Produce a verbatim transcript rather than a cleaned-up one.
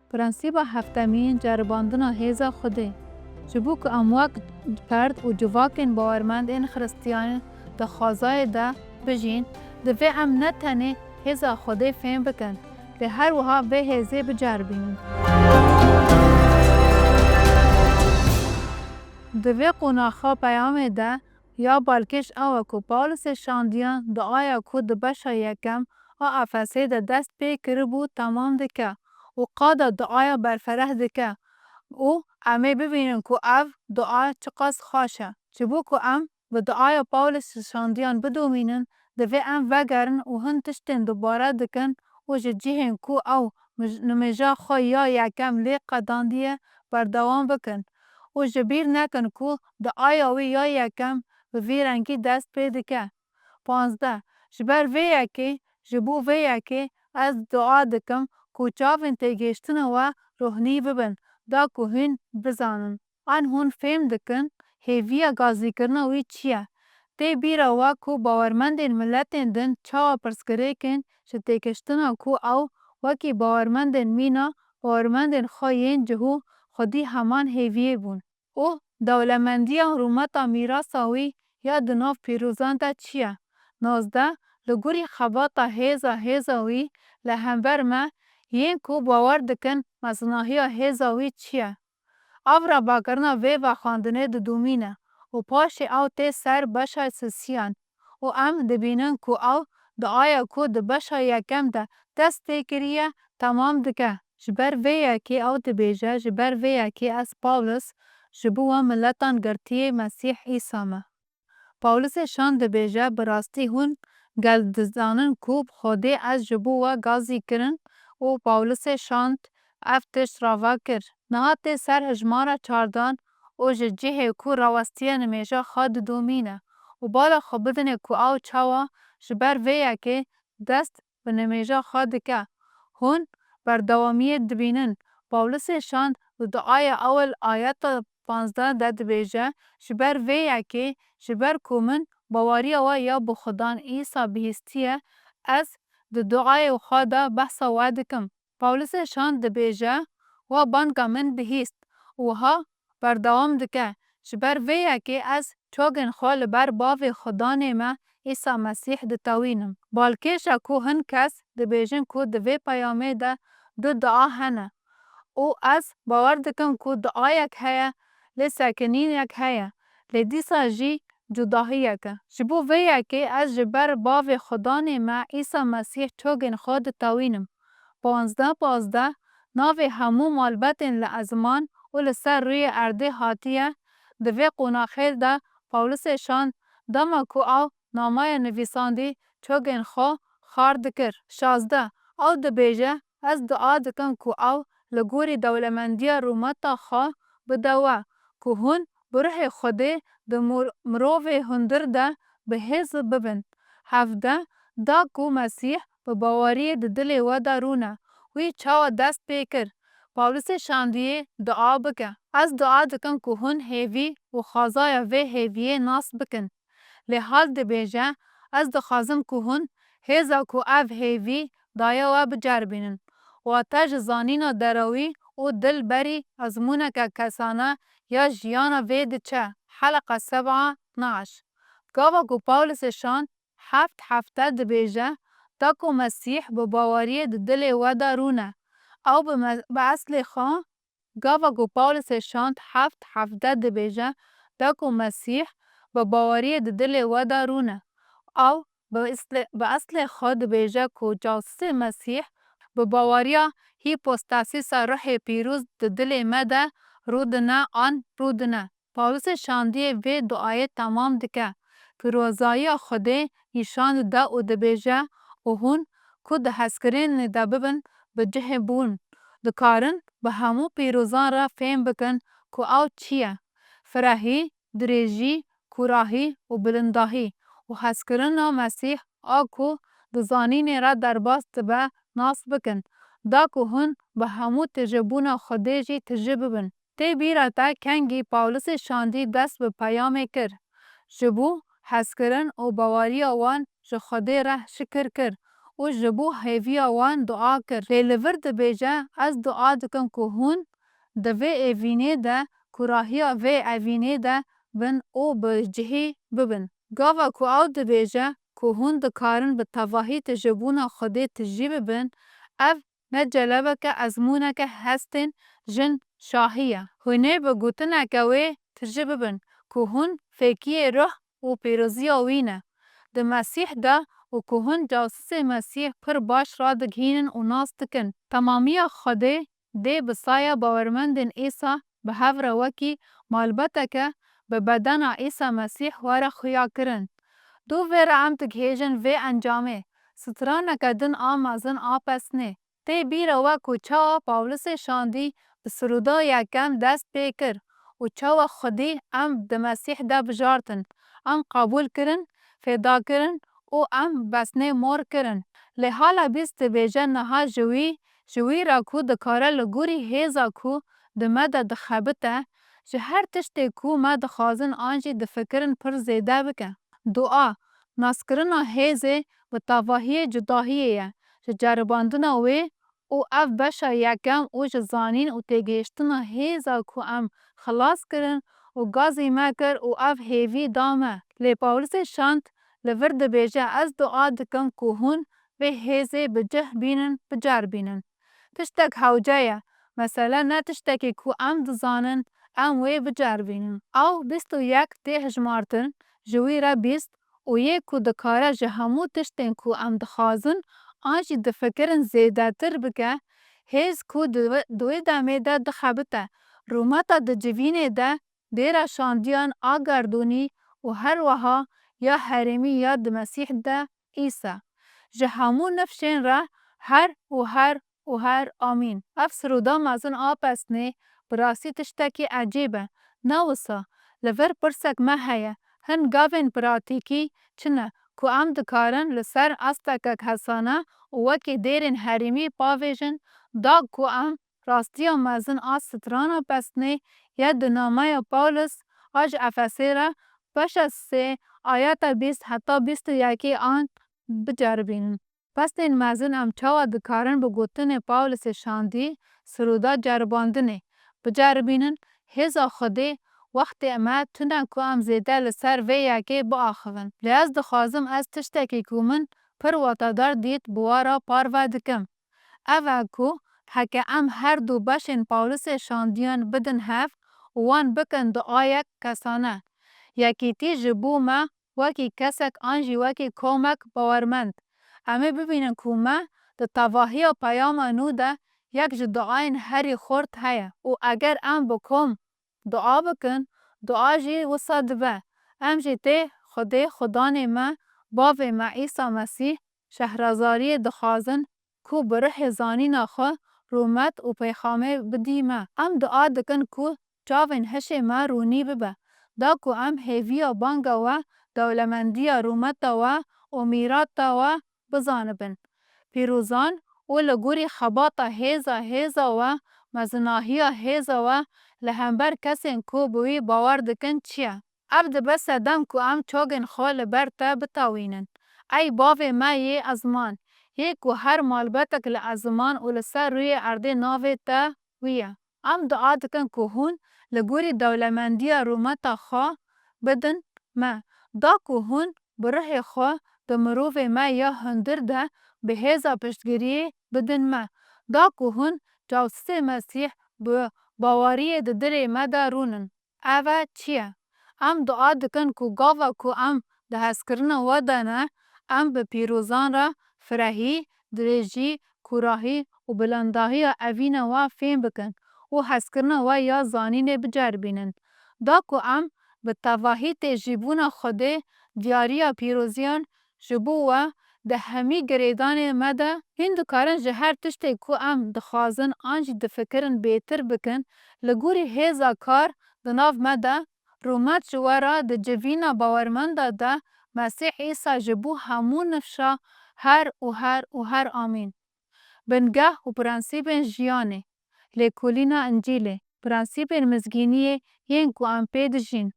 Prensîba heftemîn, ceribandina hêza Xwedê. Ji bo ku em wek ferd û civakên bawermendên Xristiyan di xwezayê de bijîn, divê em ne tenê hêza Xwedê fêm bikin, lê her wiha vê hêzê biceribînin. Di vê qonaxa peyamê de ya balkêş ew e ku Pawlosê şandiyan duaya ku di beşa yekem a Efesê de dest pê kiribû temam dike û qada duaya berfereh dike û em ê bibînin ku ev dua çiqas xweş e. Ji bo ku em bi duaya Pawlosê şandiyan bidomînin, divê em vegerin û hin tiştên dubare dikin û ji cihên ku ew mij-, nimêja xwe ya yekem lê qedandiye berdewam bikin û ji bîr nekin ku duaya wî ya yekem bi vî rengî dest pê dike. Panzdeh. Ji ber vê yekê, ji bo vê yekê ez dua dikim ku çavên têgihiştina we rohnî bibin, da ku hûn bizanin. An hûn fêm dikin hêviya gazîkirina wî çi ye? Tê bîra we ku bawermendên miletên din çawa pirsgirêkên ji têkiştina ku ew wekî bawermendên mîna bawermendên xwe yên cihû xwedî heman hêviyê bûn û dewlemendiya rûmeta mîrasa wî ya di nav pîrozan de çi ye? Nozdeh. Li gorî xebata hêza hêza wî li hember me yên ku bawer dikin mezinahiya hêza wî çi ye? Ev rebakirina vê vexwendinê didomîne û paşê ew tê ser beşa sisiyan û em dibînin ku ew duaya ku di beşa yekem de dest pê kiriye, temam dike. Ji ber vê yekê ew dibêje, ji ber vê yekê ez Pawlos ji bo we miletan girtiyê Mesîh Îsa me. Pawlosê şand dibêje, bi rastî hûn gel dizanin ku bi Xwedê ez ji bo we gazî kirin û Pawlosê şand ev tişt rava kir. Niha tê ser hejmara çardan û ji cihê ku rawestiye nimêja xwe didomîne û bala xwe bidinê ku ew çawa ji ber vê yekê dest bi nimêja xwe dike. Hûn berdewamiyê dibînin. Pawlosê şand di duaya ewil ayeta panzdeh de dibêje, ji ber vê yekê, ji ber ku min baweriya we ya bi Xudan Îsa bihîstiye, ez di duayê xwe de behsa we dikim. Pawlosê şand dibêje, wa banga min bihîst û wiha berdewam dike, ji ber vê yekê ez çogên xwe li ber bavê Xudanê me Îsa Mesîh ditewînim. Balkêş e ku hin kes dibêjin ku di vê peyamê de du dua hene û ez bawer dikim ku duayek heye, lê sekinînek heye, lê dîsa jî cudahiyek e. Ji bo vê yekê ez ji ber bavê Xudanê me Îsa Mesîh çogên xwe ditewînim. Panzdeh panzdeh. Navê hemû malbetên li ezman û li ser rûyê erdê hatiye, di vê qonaxê de Pawlosê şand dema ku ew namaya nivîsandî çogên xwe xar dikir. Şazdeh. Ew dibêje, ez dua dikim ku ew li gorî dewlemendiya rûmeta xwe bide we, ku hûn bi ruhê Xwedê di mor-, mirovê hundir de bi hêz bibin. Hevdeh. Da ku Mesîh bi baweriyê di dilê we de rûne, wî çawa dest pê kir? Pawlosê şandiyê dua bike. Ez dua dikim ku hûn hêvî û xwezaya vê hêviyê nas bikin. Lê hal dibêje, ez dixwazim ku hûn hêza ku ev hêvî daye we biceribînin. Wate ji zanîna derewî û dil berî ezmûneke kesane ya jiyana vê diçe. Heleqa seb'a, naş. Gava ku Pawlosê şand heft hefte dibêje, da ku Mesîh bi baweriyê di dilê we de rûne, ew bi me-, bi eslê xwe, gava ku Pawlosê şand heft hefte dibêje, da ku Mesîh bi baweriyê di dilê we de rûne, ew bi eslê, bi eslê xwe dibêje ku cawsisê Mesîh bi baweriya hîpostasîsa Ruhê Pîroz di dilê me de rûdine an rûdine. Pawlosê şandiyê vê duayê temam dike, pîrozayiya Xwedê nîşan dide û dibêje, û hûn ku di hezkirinê de bibin, bi cihê bûn, dikarin bi hemû pîrozan re fêm bikin ku ew çi ye, firehî, dirêjî, kûrahî û bilindahî û hezkirina Mesîh a ku di zanînê re derbas dibe nas bikin, da ku hûn bi hemû tijîbûna Xwedê jî tijî bibin. Tê bîra te kengî Pawlosê şandî dest bi peyamê kir, ji bo hezkirin û baweriya wan ji Xwedê re şikir kir û ji bo hêviya wan dua kir. Lê li vir dibêje, Ez dua dikim ku hûn di vê evînê de, kûrahiya vê evînê de bin û bi cihî bibin. Gava ku ew dibêje ku hûn dikarin bi tevahî tijîbûna Xwedê tijî bibin, ev ne celebeke ezmûneke hestên jin şahî ye. Hûn ê bi gotineke wê tijî bibin ku hûn fêkiyê ruh û pîroziya wî ne di Mesîh de û ku hûn cawsisê Mesîh pir baş radigihînin û nas dikin. Temamiya Xwedê dê bi saya bawermendên Îsa bi hev re wekî malbateke bi bedena Îsa Mesîh were xuyakirin. Do vê re em digihêjin vê encamê, straneke din a mezin a pesnê. Tê bîra we ku çawa Pawlisê şandî bi sirûda yekem dest pê kir û çawa Xwedî em di Mesîh de bijartin, em qebûl kirin, fêda kirin û em pesnê mor kirin. Lê hala bîst dibêje niha ji wî, ji wî re ku dikare li gorî hêza ku di me de dixebite, ji her tiştê ku me dixwazin an jî difikirin pir zêde bike. Dua, naskirina hêzê bi tevahiyê cudahiyê ye. Ji ceribandina wê û ev beşa yekem û ji zanîn û têgihiştina hêza ku em xilas kirin û gazî me kir û ev hêvî da me. Lê Pawlisê şand li vir dibêje, Ez dua dikim ku hûn vê hêzê bi cih bînin, biceribînin. Tiştek hewce ye. Mesele ne tiştekî ku em dizanin, em wê biceribînin. Ew bîst û yek tê hijmartin, ji wî re bîst, û yê ku dikare ji hemû tiştên ku em dixwazin an jî difikirin zêdetir bike, hêz ku di wê, di wê demê de dixebite, rûmeta di civînê de dêra şandiyan a gerdûnî û her weha ya herêmî ya di Mesîh de Îsa. Ji hemû nifşên re her û her û her amîn. Ev sirûda mezin a pesnê bi rastî tiştekî ecêb e. Ne wisa? Li vir pirsek me heye. Hin gavên pratîkî çi ne ku em dikarin li ser asteke kesane û wekî dêrên herêmî pavêjin, da ku em rastiya mezin a strana pesnê ya di nameya Pawlis a ji Efesê re beşa sê ayeta bîst heta bîst û yekê an biceribînin. Pesnên mezin em çawa dikarin bi gotinê Pawlisê şandî, sirûda ceribandinê, biceribînin? Hêza Xwedê wextê me tune ku em zêde li ser vê yekê biaxivin. Lê ez dixwazim ez tiştekî ku min pir watedar dît bi we re parve dikim. Ev e ku heke em her du beşên Pawlisê şandiyan bidin hev û wan bikin duayek kesane, yekîtî ji bo me wekî kesek an jî wekî komek bawermend, em ê bibînin ku me di tevahiya peyama nû de yek ji duayên herî xurt heye û eger em bi kom dua bikin, dua jî wisa dibe. Em jî tê Xwedê Xudanê me, Bavê me Îsa Mesîh, şehrazariyê dixwazin ku bi ruhê zanîna xwe rûmet û peyxamê bidî me. Em dua dikin ku çavên hişê me rûnî bibe, da ku em hêviya banga we, dewlemendiya rûmeta we û mîrata we bizanibin. Pîrozan û li gorî xebata hêza hêza we, mezinahiya hêza we li hember kesên ku bi wî bawer dikin çi ye? Ev dibe sedem ku em çavên xwe li ber te bitawînin. Ey Bavê me yê ezman, yê ku her malbetek li eziman û li ser rûyê erdê navê te wî ye. Em dua dikin ku hûn li gorî dewlemendiya rûmeta xwe bidin me. Da ku hûn bi ruhê xwe di mirovê me ya hundir de bi hêza piştgiriyê bidin me. Da ku hûn cawsisê Mesîh bi baweriyê di dilê me de rûnin. Ev e çi ye? Em dua dikin ku gava ku em di hezkirina we de ne, em bi pîrozan re firehî, dirêjî, kûrahî û bilandahiya evîna we fêm bikin û hezkirina we ya zanînê biceribînin. Da ku em bi tevahî têjîbûna Xwedê diyariya pîroziyan ji bo we di hemî girêdanê me de, hîn dikarin ji her tiştê ku em dixwazin an jî difikirin bêtir bikin, li gorî hêza kar di nav me de, rûmet ji we re di civîna bawermenda de Mesîh Îsa ji bo hemû nifşa her û her û her amîn. Bingeh û prensîbên jiyanê, lêkolîna Încîlê, prensîbên mizgîniyê yên ku em pê dijîn.